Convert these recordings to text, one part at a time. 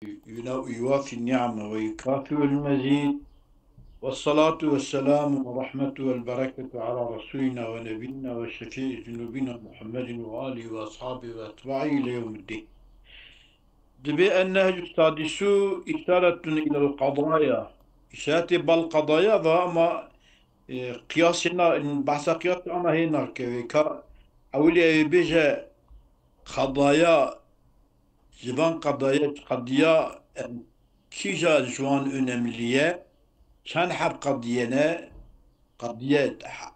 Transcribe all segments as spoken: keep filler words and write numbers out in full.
يوافي النعمة ويكافئ المزيد. والصلاة والسلام والرحمة والبركة على رسولنا ونبينا وشفيع ذنوبنا محمد وآله وأصحابه وأتباعه إلى يوم الدين. Dibê النهج السادس إشارة إلى القضايا. Îşaretê bal qadaya da ama, e, qiyasê na, behsa qiyasê ana hê nakeve. Ka ewilê ew bêje qadaya, ji van qadaya, qadiya, em, kîja ji wan önemli ye? Çend heb qadiye ne? Qadiye, ha,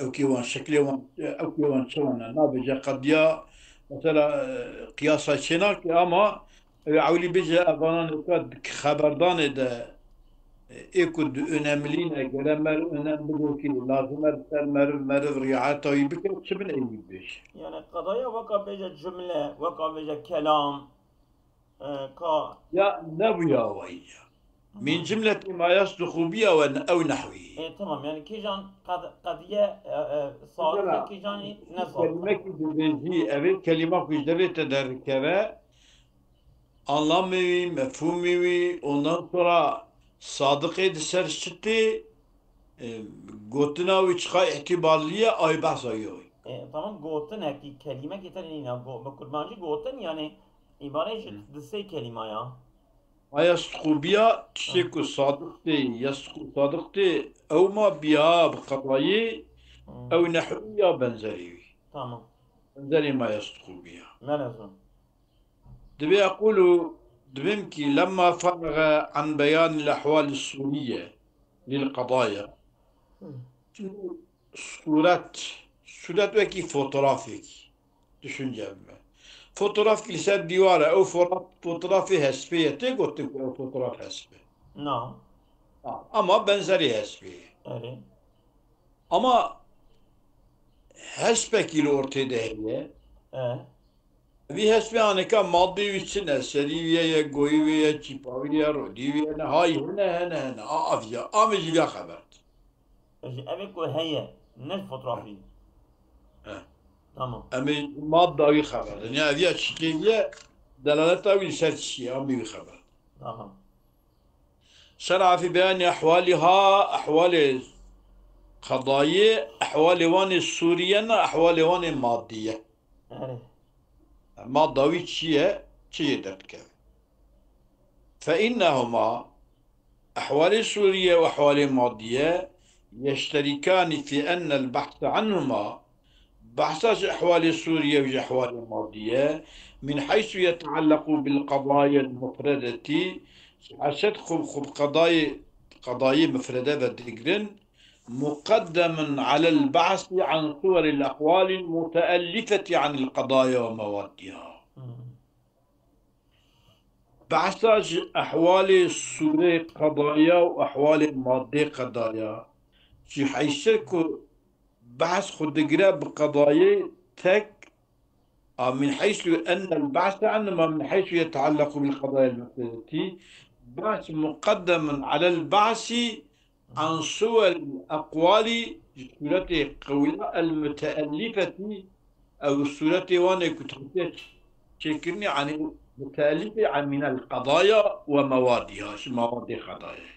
ewkê wan, şeklê wan, ewkê wan çi wan e? Nabêje qadiya, mesela, e, qiyasa çê nake ama ew ewilî bêje ev vanan êka di xeberdanê de, e, ê ku di önemlî ne, gere meriv önem bidokî, lazim e li ser meriv, meriv riayeta wî bike, çi bin ewî bêje? Yani qadaya weka bêje cümle, weka bêje kelam, e, ka. Ya nebûya wayî ya. Min cimletî ma yasduqu biya we ew nehwî. E, tamam, yani kîjan qad-, qadiye, e, e, sadiqe, kîjanî ne sadiqe. Kelimekî dibêjî, ev ê kelima ku ji devê te derikeve, anlamê wî, mefhûmê wî, ondan sonra sadiqê di ser çi tê, e, gotina wî çiqa îtibarlî ye, ay behsa wî ye. E, tamam, gotinekî, kelimekî tenê nîne. Go-, bi kurmancî gotin, yani, îbare ji di sê kelîma ya. Ma yasduqu biya, tiştê ku sadiq tê, yasduqu sadiq tê, ew ma biya bi qedayê, ew nehwî ya benzerî wî. Tamam. Benzerî ma yasduqu biya. Melezo. Dibê eqûlu, dibim kî lemma faraga an beyanil ehwali sûriye lil qedaya. Hı. Şimdi suret, suret wekî fotoğrafek. Düşünce me. Fotoğraf ki li ser dîwar e, ew fora-, fotoğrafê hespê ye, tê gotin ku ew fotoğraf hesp e? Na. Ha, ama benzerî hespê ye. Erê. Ama hespekî li ortê de heye. E. Vî hespê aneka madê wî çi ne? Serî wî ye, goyî wî ye, çîpa wî ye, rodî wî ye, ne? Hay hene, hene, hene. A, aviya, amê jî viya xeber. Ji evê ku heye, ne ji fotoğrafî. He. Tamam. Em ê madda wî xeber din. Ya ev ya çi kêliye, delaleta wî li ser çi ye, em ê wî xeber. Tamam. Şer'a fî beyanî ehwalî ha, ehwalê qedayê, ehwalê wan ê sûrî ye, ne ehwalê wan ê madî ye. Erê. Madda wî çi ye, çi jê derdikeve? Fe innehuma, ehwalê sûrî ye û ehwalê madî ye, yeşterîkanî fî ennel behse anhuma, behsa ji ehwalê sûrî ye û ji ehwalê madî ye, min heysu yeteallequ bil qedayel mufredetî, ji hesed xwe, xwe bi qedayê, qedayê mufrede ve digrin, muqeddemun alel behsî an suweril ehwalil muteellifetî anil qedaya ve mewadiha. Hmm. Behsa ji ehwalê sûrê qedaya û ehwalê madê qedaya, ji heyşir ku behs xwe digire bi qedayê tek, a min heysu ennel behse ennema min heysu yeteallequ bil qedayel mefredetî, behs muqeddemun alel behsî an suweril eqwalî, ji sûretê qewla el muteellifetî, ew sûretê wan ê ku dixuye çêkirinê, anî muteellifê an minel qedaya we mewadiha, ji mewadê qedayê.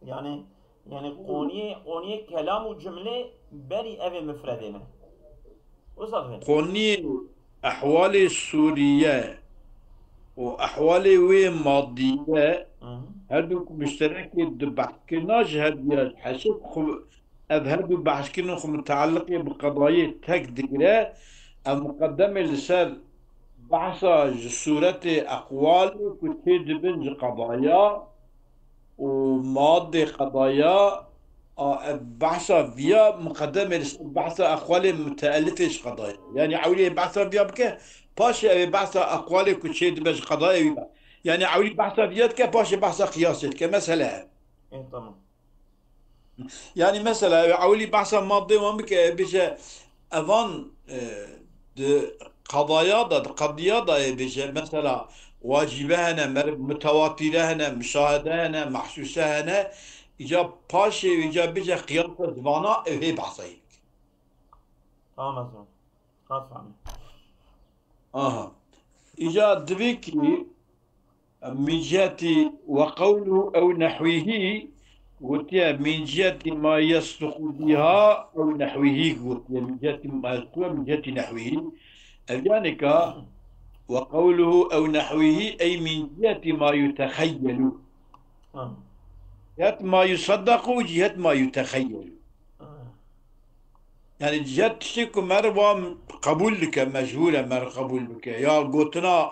Yani, yani qoniyê, qoniyê kelam û cumlê berî evê mifredê ne. Wisa divê. Qoniyê ehwalê Sûriye û ehwalê wê madîye, Hı hı. her du ku muşterekê di behskirina ji her duya hesib xwe, ev her du behskirina xwe mutaliqê bi qedayê tek digire, ev muqedemê li ser behsa ji sûretê eqwalê ku tê dibin ji qedaya û madê qedaya, a, ev behsa viya muqedemê li ser behsa eqwalê muteelifê ji qedaya. Yani ewlê behsa viya bike, paşê ev ê behsa eqwalê ku çê dibe ji qedaya wî be. Yani ewlî behsa viya dike, paşê behsa qiyasê dike. Mesele ev. E, tamam. Yani mesela ew ewlî behsa madê wan bike, bêje evan, e, di qadaya da, di qadiya da ê bêje, mesela wacibe hene, mer-, mutewatîre hene, muşahede hene, mehsûse hene, îca paşê wî ca bêje qiyasa zivana ew hê behsa yê bike. Tamam, ez wan. Qas fehmî. Aha. Îca divê kî min ciheti ve qewluhu ew nehwîhî gotiye, min ciheti ma yesluhu biha ew nehwîhî gotiye, min ciheti ma yesluhu, min ciheti nehwîhî. Ev yanî ka ve qewluhu ew nehwîhî ey min ciheti ma yutexeyyelu. Ha. Cihet ma yusaddaku, cihet ma yutexeyyelu. Ha. Yani cihet tiştê ku meriv wa qebûl dike, mecbûr e meriv qebûl bike. Ya gotina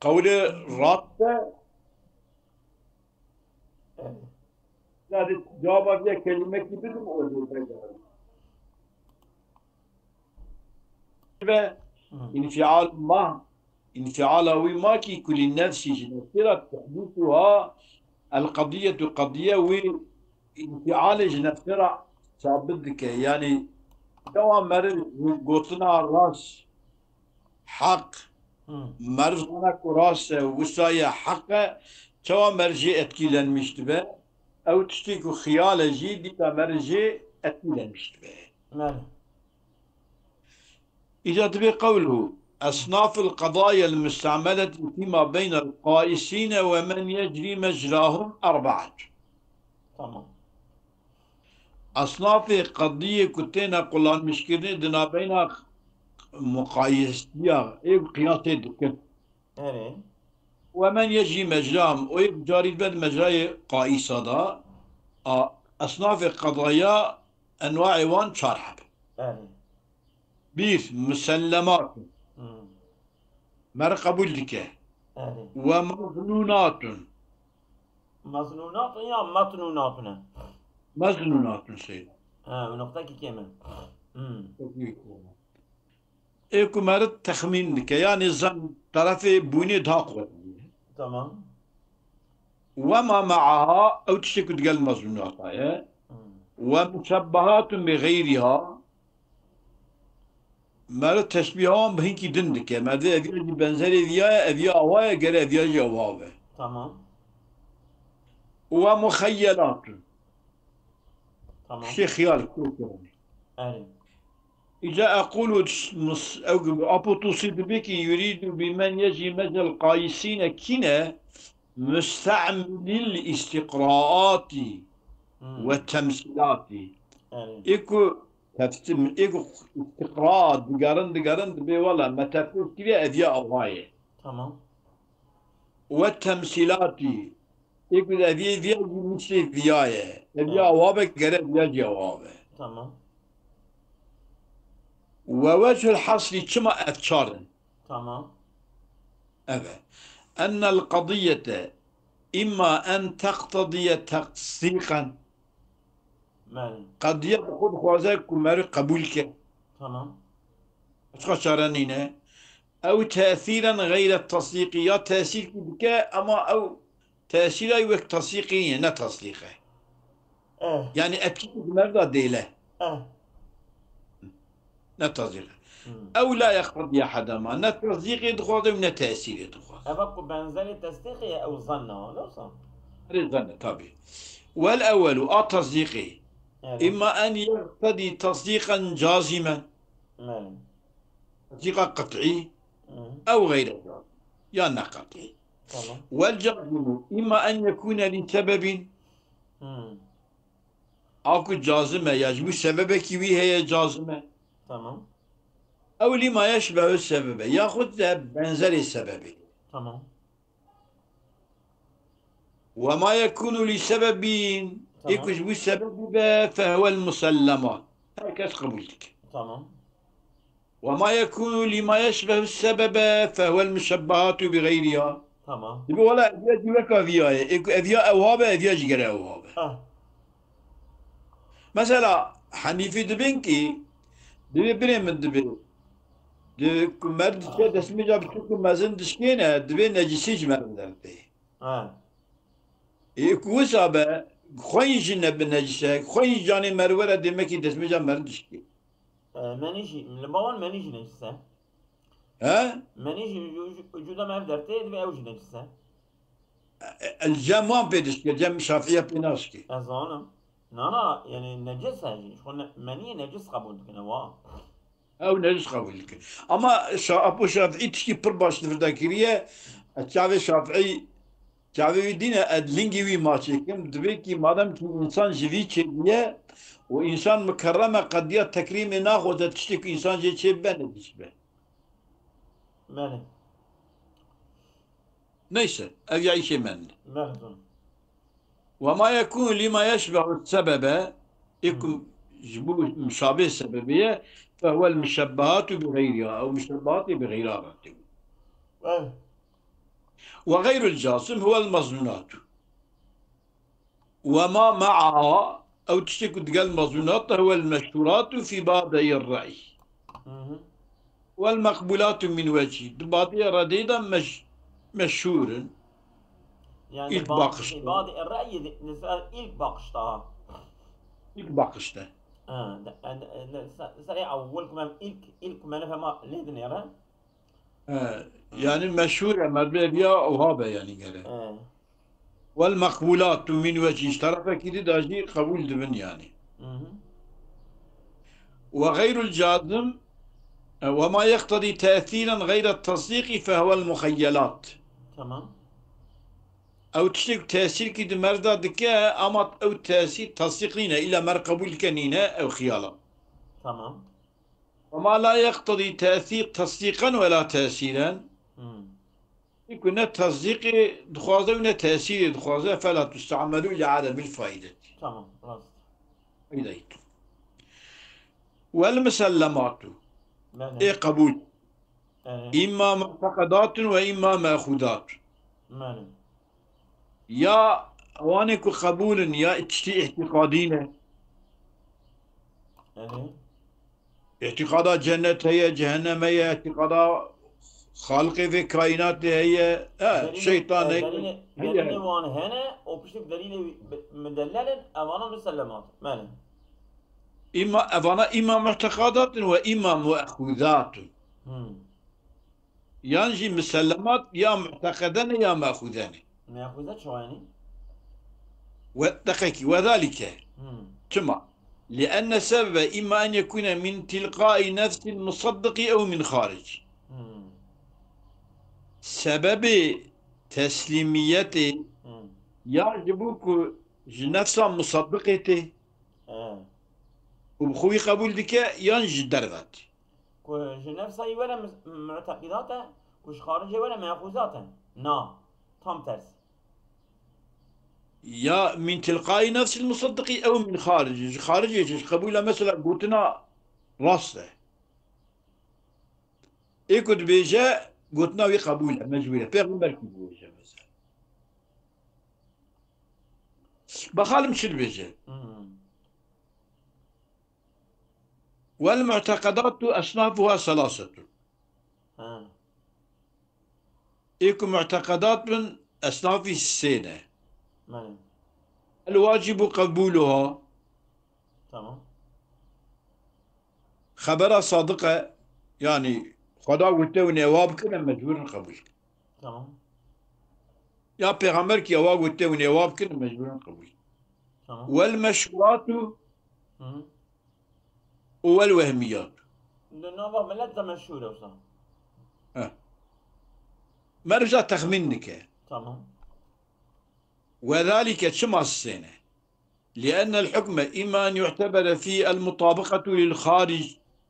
qewlê rast e, yani cevaba vê kelimekî bidim, o jê vegerin. Ve Hı. infial ma, infiala wî ma kî kulî nefsî ji nefsî re tehdîsuha el qediyetu qediye wî infialê ji nefsî re sabit dike. Yani dewa meriv gotina rast, heq, Hı. meriv zana ku rast e, wisa ye heq e, çawa meriv jê etkîlenmiş dibe? Ew tiştê ku xiyal e jî dîsa meriv jê etkîlenmiş dibe. Belê. Îca dibê qewluhu, esnaful qedayel mustemeleti fîma beynel qaisîne ve men yecrî mecrahum erbaetun. Tamam. Esnafê qediyê ku têne qulanmişkirinê di navbeyna muqayesiya ê qiyasê dikin. Erê. Ve men yecrî mecrahum, o yek carî dibe di mecrayê qaîsa de, a, esnafê qedaya enwaê wan çar heb. Erê. Bir, musellematun. Hmm. Meriv qebûl dike. Erê. Ve meznûnatun. Meznûnatun ya metnûnatun e? Meznûnatun seyda. Ha, bi noqtekî kêm e. Hmm. Ê ku meriv texmîn dike, yanî zan terefê bûnê daha quwetli ye. Tamam. Ve ma me'aha, ew tiştê ku digel mezûnata ye. Hmm. Ve muşebbehatun bi xeyriha, meriv teşbîha wan bi hinkî din dike. Meriv dê eviya jî benzerê viya ye, eviya awa ye, gere eviya jî awa be. Tamam. Ve muxeyyelatun. Tamam. Tiştê xiyal, kûr kirin. Erê. Îca eqûlu, mus-, ew apo tu sî dibê kî yurîdu bi men yecî mecel qayisîne kîne mustemilil îstîqraatî Hmm. ve temsîlatî. Erê. Ê ku teftim, ê ku îstîqra digerin, digerin dibê wela me tefsîr kiriye, ev ya awa ye. Tamam. Ve temsîlatî. Ê ku ev yê viya jî mislê viya ye. Ev ya Evet. awa be, gere viya jî awa be. Tamam. Ve wechul hasrî çima ev çar in? Tamam. Ev e. Ennel qediyete imma en teqtediye teqsîqen. Belê. Qediye bi xwe dixwaze ku meriv qebûl ke. Tamam. Başqa çare nîne. Ew tesîren xeyre tesdîqî, ya tesîrkî dike, ama ew tesîra wek tesdîqî ye, ne tesdîq e. Eh. Yani etkî di meriv de dêle. Eh. Ne tesdîq e. Hmm. Ew la yeqtedî hedema. Ne tesdîqê dixwaze û ne tesîrê dixwaze. Eva ku benzerê tesdîqê ye, ew zann e, wisa? Erê zann e, tabii. Wel ewwelu, a tesdîqê. Evet. Imma en yeqtedî tesdîqen cazimen. Evet. Tesdîqa qet'î. Hı. Ew xeyre cazim. Ya ne qet'î. Tamam. Wel cazimu imma en yekûne li sebebin. Hı. A ku cazim e, ya ji bo sebebekî wî heye cazim e. Tamam. Ew lî ma yeşbehu sebebe, yaxud de benzerê sebebê. Tamam. Ve ma yekûnu li sebebin, Tamam. ê ku ji bo sebebî be, fehuwel musellemat. Her kes qebûl dike. Tamam. Ve ma yekûnu li ma yeşbehu sebebe, fehuwel muşebbehatu bi xeyriha. Tamam. Dibe wela ev ya jî weka viya ye. Ê ku ev ya ewha be, ev ya jî gere ewha be. Ah. Mesela, Henîfî dibin kî, dibê birê min dibê. Di ku meriv dişke destmêca biçûk û mezin dişkêne, dibê necîsî ji meriv dertê. Ha. Ê ku wisa be, xweyî jî nebe necîs e, xweyî canê meriv were dêmekî destmêca meriv dişkê. E, menî jî, li ba wan menî jî necîs e. He? Menî jî, ju-, ju-, cuda meriv dertê, divê ew jî necîs e. E, e, cem wan pê dişkê, cem Şafiye pê naşkê. Ez zanim. Na, na, yani necis e jî. Ji xwe ne-, meniyê necis qebûl dikine, wa. Ew ne jî qebûl dikin. Ama şa-, Apo Şafîî tişkî pir baş li vir de kiriye. Ez çavê Şafîî, çavê wî dîne, ez lingî wî ma çêkim. Divê kî madem kî însan ji vî çêbûye û însan mikerrem e, qediya tekrîmê naxwaze tiştê ku însan jê çêbibe, ne dişibe. Belê. Neyse, ev ya îşê me ne. Belê, tamam. وما يكون لما يشبه السبب، ê ku ji bo muşabê sebebê ye, فهو المشبهات بغيرها، ew muşebbehatê bi xeyra re tê. Evet. وغير الجازم هو المظنونات. وما معها، ew tiştê ku digel mezûnat de, هو المشهورات في بعضي الرأي. Hı hı. والمقبولات من وجه. Di badê redê de meş-, meşhûr in. Yani İlk ba-, bakışta. Badê reyî de, mesela ilk bakışta ha. İlk bakışta. Ha, de, de, de, se-, serê ewwel ku me ilk, ilk ku me nefema lê dinêre. He, yani meşhûr e, merdê viya oha be yani gere. He. والمقبولات من وجه, ji terefekî dî de jî qebûl dibin yani. Hı hı. وغير الجازم، e, وما يقتضي تأثيرا غير التصديق فهو المخيلات. Tamam. Ew tiştê ku tesîrkî di merda dike, ama ew tesîr tasdîq nîne, îla mer qebûl dike nîne, ew xiyala. Tamam. وما لا يقتضي تأثير تصديقا ولا تأثيرا. Hmm. Çimkî ne tesdîqê dixwaze û ne tesîrê dixwaze, فلا تستعمل لعدم الفائدة. Tamam, rast. Faydayî. والمسلمات. Belê. Ê qebûl. Evet. إما معتقدات وإما مأخوذات. Belê. Ya ewanê ku qebûl in, ya tiştî îtîqadî ne. Erê. Îtîqada cennet heye, cehennem heye, îtîqada Xaliqê vê kaînatê heye, he, Delîlê, şeytan e, heye, delîlê, heye. Delîlê wan hene, û piştî delîlê wî bi-, mudellel in, evana musellemat. Belê. Îma, evana îma mu'teqadat in ve îma me'xûzat in. Hmm. Yan jî misellemat ya mu'teqede ne ya mexûze ne. Mexûze çawa yani? We, deqekî, وذلك. Hmm. Çima? لأن السبب إما أن يكون من تلقاء نفس المصدق أو من خارج. Hmm. Sebebê teslîmiyetê Hmm. ya ji bo ku ji nefsa musaddiqê tê He. û bi xwe wî qebûl dike yan ji derve tê. Ku ji nefsa wî were mu-, mu'teqîdat e, ku ji xaricê were mexûzat e. Na, tam ters. Ya min tilqayî nefsil musaddiqî ew min xaricî. Ji xaricê çi, ji qebûla mesela gotina rast e. Ê ku dibêje gotina wî qebûl e, mecbûr e. Pêxember kî dibêje mesela. Bexalim çi dibêje? Hmm. والمعتقدات أصنافها ثلاثة. Ha. Ê ku mu'teqedat bin, esnafî sê ne. Belê. الواجب قبولها. Tamam. Xebera sadiq e, yani Xweda gote û nêwa bikin, em mecbûr in qebûl. Tamam. Ya Pêxember kî ewa gote û nêwa bikin, em mecbûr in qebûl. Tamam. والمشهورات Hı hı. والوهميات. Di nava milet de meşhûr e wisa. Heh. Merca texmîn dike. Tamam. وذلك, çima sê ne? لأن الحكم إما أن يعتبر فيه المطابقة للخارج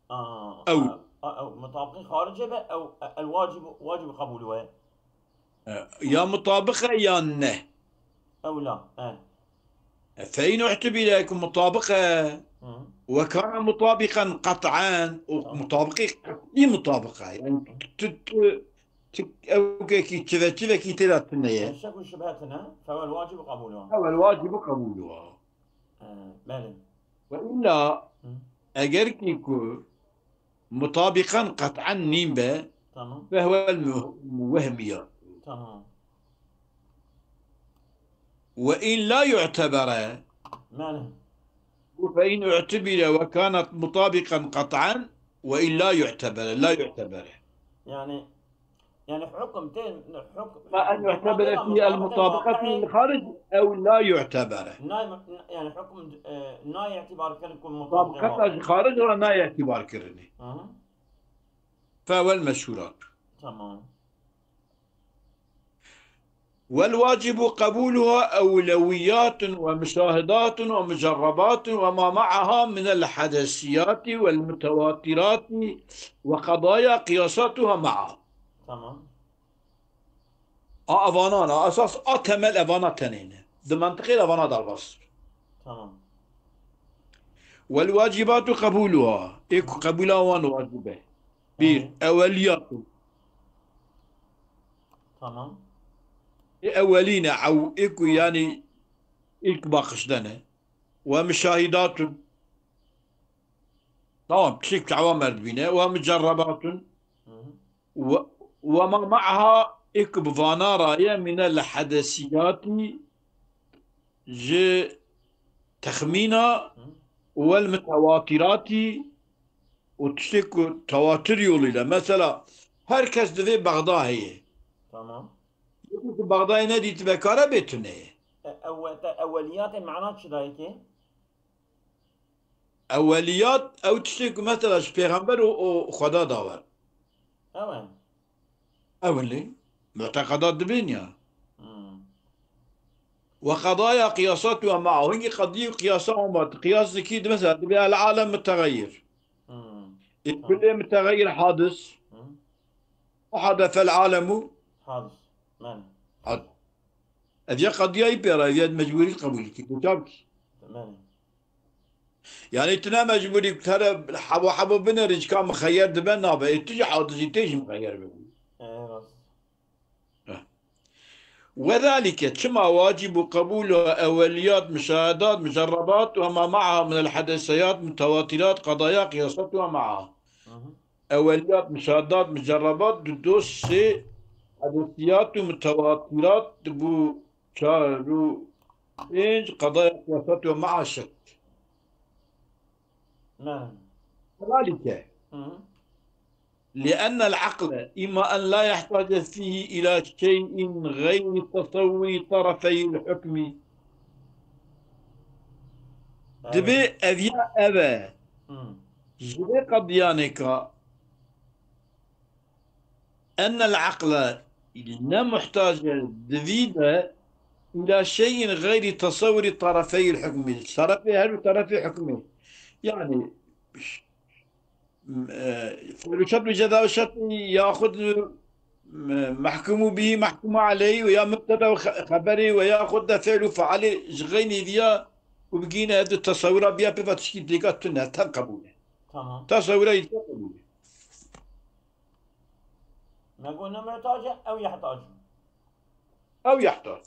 Aa, أو a, a, ew mutabıkî xaricê be, ew, e, el wacib, wacib qebûl we. Ya mutabık e ya ne. Ew la, e. فإن اعتبر مطابقا Hı. وكان مطابقا قطعا, û Tamam. mutabıkî qet'î mutabık e. Yani tu, tu, tu, ew kekî çive, çivekî tê de tune ye. Şek û şübhe tune, fewel wacib qebûl wa. Fewel wacib qebûl wa. E, belê. Ve illa Hı. eger kî ku mutabiqan qet'an nîn be, Tamam. fehwel mu-, wehmiya. Tamam. Ve in la yu'tebere, Yani, û fe in u'tibire ve kanet mutabiqan qet'an, ve in la yu'tebere, la yu'tebere. Yani, Yani hukm tên hukm ما أن يعتبر فيه المطابقة للخارج أو لا يعتبر. Yani hukm e, nayê itibar kirin ku Mutabakata ji xarij re nayê itibar kirinê. Hı hı. فهو المشهورات. Tamam. والواجب قبولها أولويات ومشاهدات ومجربات وما معها من الحدسيات والمتواترات وقضايا قياساتها معها. Tamam. A evanan, a esas, a temel evana tenê ne. Di mentiqê de evana derbas. Tamam. والواجبات قبولها. Ê ku qebûla wan wacib e. Bir, Hı. Eweliyat. Tamam. Ê ewelî ne, ew, ê ku yani ilk bakışta ne. Ve müşahidatun. Tamam, tiştek çawa merdibîne. Ve mücerrebatun. Hı hı. Ve, ve ma ma'ha, ê ku bi vana re ye, minel hedesiyatî, ji texmîna, Hı. wel mutewatîratî, û tiştê ku tewatir yolî le. Mesela, her kes divê Bexda heye. Tamam. Yekî ku Bexdayê nedîtibe kare bê tune ye. E, ewe-, te eweliyatê mana çi dayê ki? Eweliyat, ew tiştê ku mesela ji pêxember û, û Xweda dawer. Ewe. Ew lê muteqedat dibên ya. Hmm. Ve qedaya qiyasat ve ma'a. Hingî qediyê û qiyasa wan ba. Qiyas dikî di mesela dibê el alem muteğeyyir. Hmm. E, kulê muteğeyyir hadis. Hı. O hadefel alemu Hadis. Men. had. Ev ya qediya î pêra, ev ya mecburî qebûl kî. Goca bikî. Men. Yani tu ne mecburî ku here hebo hebo binerin, çika mixeyer dibe nabe. E, tu jî hadisî tê jî mixeyer bibî. E, rast. Ve zalike, çima wacib û qebûl û eweliyat, müşahedat, mucerrebat û ma ma'ha min el hedeseyat, mutewatirat, qedaya qiyasat ve ma'ha. Hı hı. Eweliyat, müşahedat, mucerrebat, du, do, sê, hedesiyat û mutewatirat, di bu çar û pênc, qedaya qiyasat ve ma'ha şek. Men. Zalike. Hı hı. لأن العقل إما أن لا يحتاج فيه إلى شيء غير تصور طرفي الحكم. Dibê ev ya ev e. Hmm. Ji vê qediyanê ka أن العقل ne muhtac e di vî de إلى شيء غير تصور طرفي الحكم. Tarafê her du tarafê hukmê. Yani e, fe'lu şert û ceza şert yaxud, e, mehkumu bihî, mehkumu aleyhî ve ya mubteda û xe-, xeberê ve yaxud de fe'l û fealê ji xeynî viya û bigîne du tesewira biya pê ve tişkî dêka tune, ten qebûl e. Tamam. Tesewira yî qebûl e. Me got ne muhtac e, ew yehtac. Ew yehtac.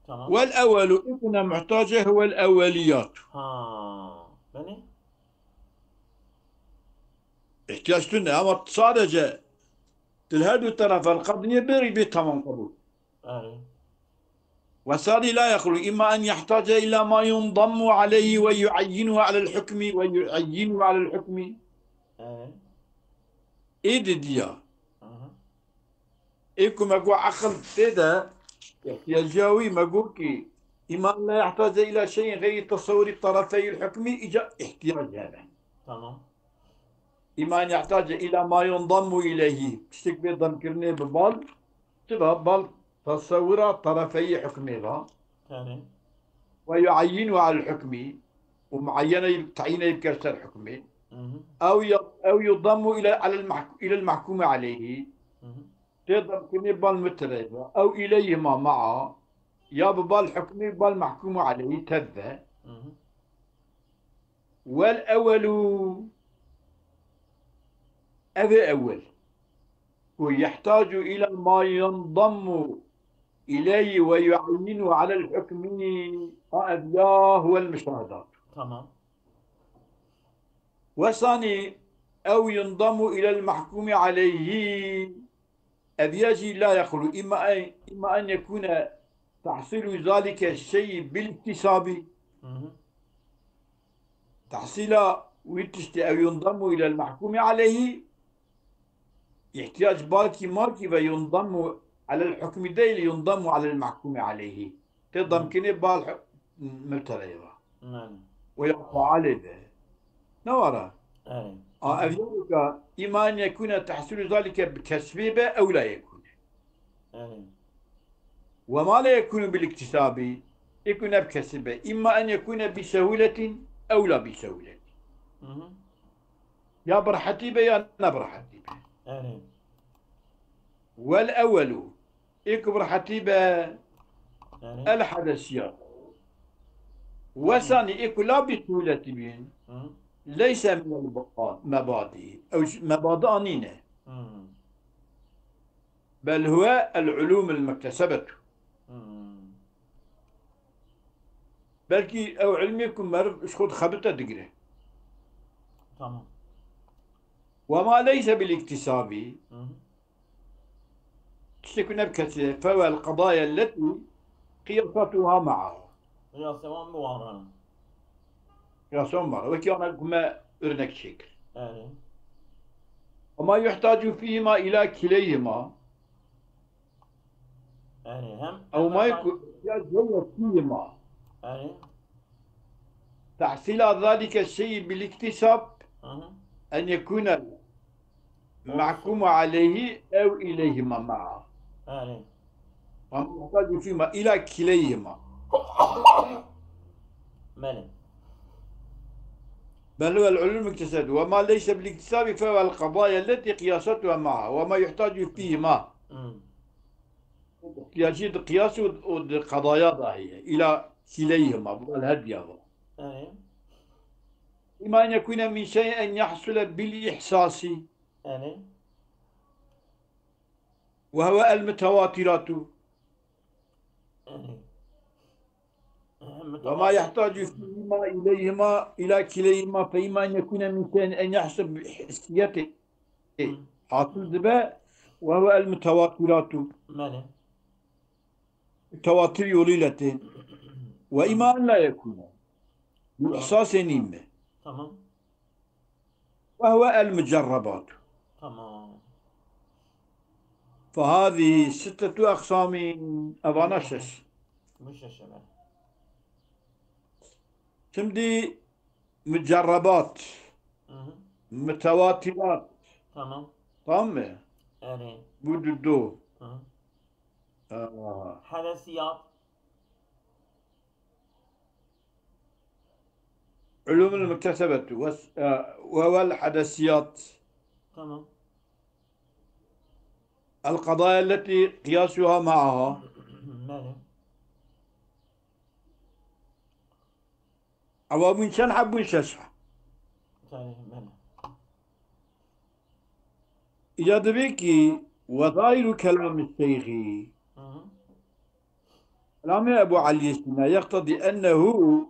Tamam. Wel ewelu, ê ku ne muhtac e, huwel eweliyat. Ha. Belê. İhtiyaç tune ama sadece til her du tarafel qediyê bir bir tamam kabul. Erê. Ve sani la yexlu imma en yehtace ila ma yundamu aleyhi ve yu'eyyinu alel hukmi ve yu'eyyinu alel hukmi. Erê. Ê didiya. Hı hı. Ê ku me got eqil tê de, ihtiyaciya wî me got kî îman la yehtace ila şeyin xeyrî tesewurî terefeyîl hukmî, îca ihtiyac hene. Tamam. Îman yehtace ila ma yundamu ileyhî, tiştek bê demkirinê bi bal, çi va bal tesewura terefeyî hukmê va. Yani. Ve yueyyinu al hukmî, û mueyyene teyîne bike ser hukmê. Hı hı. Ew ya, ew yudamu ile, alel mahk-, ilel mahkûmî aleyhî. Hı hı. Tê demkirinê bal mitre. Ew ileyhî ma ma'a. Ya bi bal hukmî, bal mahkûmî aleyhî tev de. Hı hı. Wel ewelu. Ev ê ewel. Ku yehtacu ila ma yundamu ileyhî ve yueyyinu alel hukmî. A ev ya huwel müşahedat. Tamam. Ve sani ew yundamu ilel mahkûmî aleyhî. Ev ya jî la yexlu. Îma en, îma en yekûne tahsîlu zalike şeyî bil iktisabî. Hı hı. Tahsîla wî tiştî ew yundamu ilel mahkûmî aleyhî. ihtiyac balkî malkî ve yundamu alel hukmî değil, yundamu alel mahkûmî aleyhî. Tê damkinê bal mubtedeyê ve. Belê. Û ya faalê be. Ne wara? Erê. A, ev yek e, îma en yekûne tehsîlu zalike bi kesbî be, ew la yekûne. Erê. Ve ma la yekûnu bil iktisabî, ê ku ne bi kesbî be. Îma en yekûne bi sehûletin, ew la bi sehûletin. Hı hı. Ya bi rehetî be, ya ne bi rehetî be. Erê. Wel ewwelu, ê ku bi rehetî be, Erê. El hedesiyat. Hı. Wesanî, ê ku la bi sehûletî bin, Hı. Leyse minel ba-, mebadi. Ew ji mebadi anîne. Hı. Bel huwe el ulûm el muktesebetu. Hmm. Belkî ew ilmê ku meriv ji xwe dixebite digire. Tamam. Ve ma leyse bil iktisabî. Hı hı. Tiştê ku ne bi kesbî, fehuwe el qedaya letî qiyasatuha ma'a. Qiyasê wan bi wan re. Qiyasê wan bi wan re. Wekî ana ku me örnek çêkir. Erê. Ve ma yuhtacu fîhima ila kileyhima. Erê, hem Ew ma yek ku ihtiyac heye fîhima. Erê. Tehsîla zalike şeyî bil iktisab Hı hı. en yekûne mahkûmu aleyhî ew ileyhima ma'a. Erê. Ve muhtacu fîhima ila kileyhima. Belê. Bel huwe el ulûm iktisad. Ve ma leyse bil iktisabi fehuwe el qadaya leti qiyasatuha ma'a. Ve ma yuhtacu fîhima. Hmm. Îhtiyacî di qiyas û, û di qadaya de heye. Îla kileyhima, bi wan her diya ve. Erê. Îma en yekûne min şey'in yahsule bil ihsasî. Erê. Ve huve el mutewatiratu. Erê. Ve ma yahtacu fîhima ileyhima ila kileyhima fe îma en yekûne min şey'in en yahsule bi hissiyetê. Hı. Hasıl dibe, ve huve el mutewatiratu. Belê. Tewatir yoluyla tê. Ve Tamam. Îma en la yekûne. Bi Tamam. ihsasê nîn be. Tamam. Ve huve el mucerrebatu. Tamam. Fehâzî sittetu eksamîn. Evana şeş. Bu şeş, evet. Şimdi mucerrebat, Hı hı. mutewatirat. Tamam. Tamam mı? Erê. Bu du. Hı hı. Aa. Hedesiyat. Ulûmul muktesebetu ve, e, ve vel hedesiyat. Tamam. El qadaya leti qiyasuha ma'aha. Belê. Ewa bûn çend heb bûn? Şeş heb. Tarih, belê. Îca dibê ki ve zahiru kelamî şeyxî. Hı hı. Kelamê Ebu Elî Sîna yeqtedî ennehu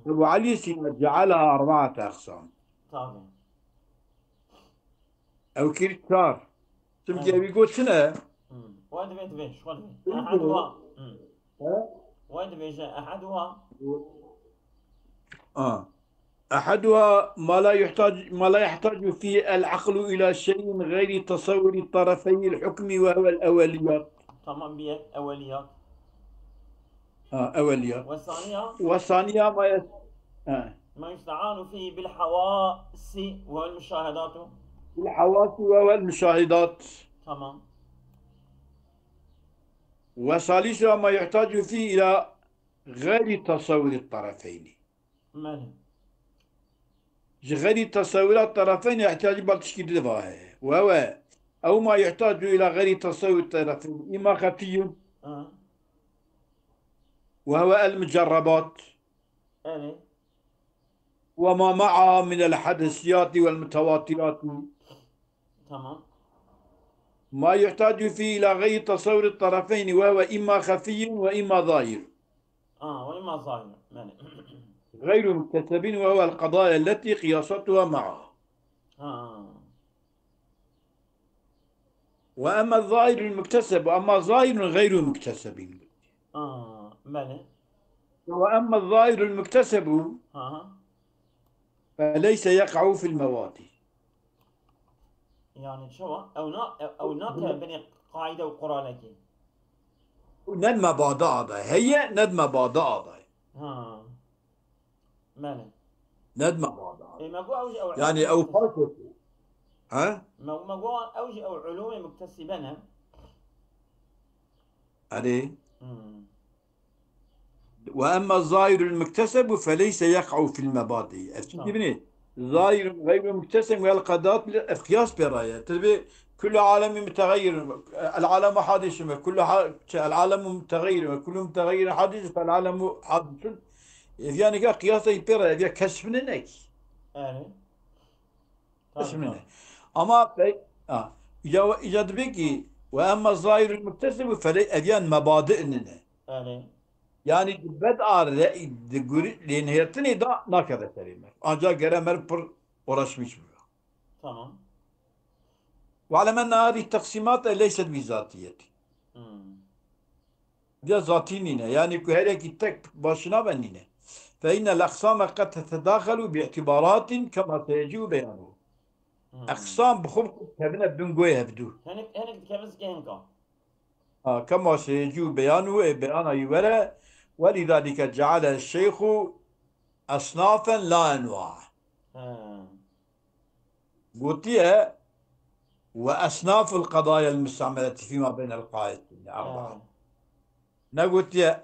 Hı. Ebu Elî Sîna cealaha erbaate eqsam. Tabii. Ew kir çar. Çimkî Evet. Ew got çi ne? Hmm. Wê divê, divê, ji xwe divê. Eheduha. Hmm. He? Wê divêje eheduha. A. Eheduha ma la yuhtac-, ma la yahtacu fî el-aqlu ila şeyin gayri tasawwuri tarafeyil hukmi ve huvel eweliyat. Tamam, bir eweliyat. Ha, eweliyat. Ve saniya. Ve saniya ma yas-, ha. Ma yusta'anu fî bil havasi ve el müşahedatu. Bil havasi ve el müşahedat. Tamam. Ve salisa ma yuhtacu fî ila gayri tasawwuri tarafeyni. Belê. Ji xeyrî tesewira terefeyn ihtiyacî bal tişkî di va heye. Ve ve, ew ma yuhtacu ila xeyrî tesewir terefeyn. Îma xefiyun. Ha. Ve ve el mucerrebat. Evet. Ve ma ma'a min el hadesiyati vel mutevatirati. Tamam. Ma yuhtacu fi ila xeyrî tesewir terefeyn ve ve îma xefiyun ve îma zahir. Aa, ve îma zahir. Belê. Xeyru muktesebin ve huvel qadaya leti qiyasatuha ma'a. Ha. Ve emme zahirul mukteseb, ama zahirun xeyru muktesebin. Aa, belê. Ve emme zahirul muktesebu Ha ha. Fe leyse yeka'u fil mevadi. Yani çawa? Ew na, ew, ew nake binê qaîde û quralekê. Ne di mebada da ye. Heye, ne di mebada da ye. Ha. Belê. Ne di mebada da Ê ye. me got ew jî ew Yani ilmê ew muktes- fark e. Ha? me, me got ew jî ew ulûmê muktesibe ne. Erê. Hmm. Ve emma zahirul muktesebu feleyse yek'u fil mebadi. Ev çi Tamam. dibine? Zahirul gayru mukteseb ve el kadat bile ev qiyas pê ra ye. Tabi kullu alemi mutegayyir, el alemu hadisun ve kullu ha-, şey, el alemu mutegayyir ve kullu mutegayyirin hadisun fel alemu hadisun. Ev yani ki qiyas pê ra ye. Ev ya keşf nine ki. Erê. Keşf nine. Ama pey, ha, ya, ya dibe ki ve emma zahirul muktesebu feley ev yan mebadi nine. Erê. Yani di bed a re-, di gurî-, lênêrtinê de nakeve serê me. Ancak gere me pir uğraşmış bibe. Tamam. Ve alem enne hadi teksimat leyset bi zatiyeti. Hmm. Ya zatî nîne. Yani ku her yekî tek başına ve nîne. Fe innel aksame qed tetedaxelu bi itibaratin kema seyecîu beyanuhu. Hmm. Eksam bi xwe kevine bin goyê hevdû. Hinek, hinek dikevin zikê hinka. Ha, kema seyecîu beyanuhu, ê beyana wî were, welidalike ceale şeyxu esnafen la enwa. Ha. Gotiye, ve esnaful qadayel mustemeleti fîma beynel qaidin. Ha. Ne gotiye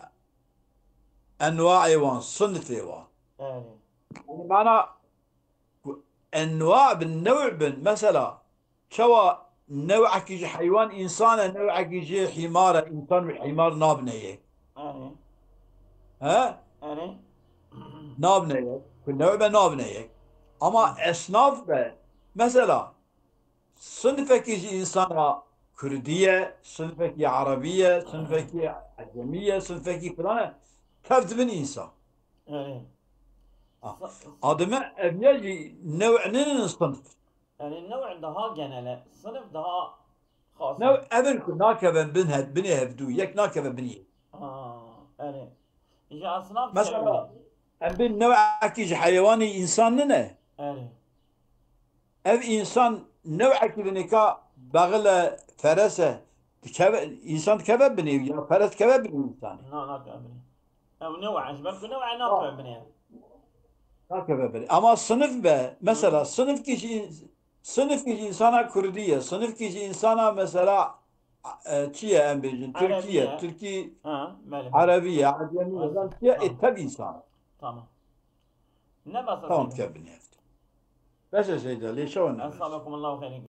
enwaê wan, sinifê wan. Erê. Yani mana ku enwa bin, new bin, mesela çawa new'ekî ji heywan însan e, new'ekî jê hîmar e, însan wî hîmar nabine yek. Erê. He? Erê. Nabine yek. Ku new be nabine yek. Ama esnaf be, mesela sinifekî ji însana Kurdî ye, sinifekî Erebî ye, sinifekî Ecemî ye, sinifekî filan e. Tev dibin însan. Erê. Ah. Sa- Adime ev ne jî new ninin sinif. Yani new daha genel e. Sınıf daha xas. New evin ku nakevin bin hev-, binê hevdû, yek nakeve binê. Aa, erê. Ji esnaf Mesela dikevin. em bin new'ekî ji heywanî însan nine. Erê. Ev însan new'ekî binika bexile ferese dikeve, însan dikeve binê ya feres dikeve binê însanê. Na, nakeve binê. Ew new e. Ji ber ku new e nakeve binê. Nakeve binê. Ama sinif be, mesela sinifkî ji, sinifkî ji însana Kurdî ye, sinifkî ji însana mesela e, çi ye em bêjin, Tirkî ye, Erebî ye. Tirkî, Ha, belê. Erebî ye, Ecemî ye, Tamam. zan çi ye, e, tev însan. Tamam. Ne basa Tamam, Seyda? kevin heft. Bes e Seyda, lê şewa ne. Esabekumullahu xeyrin.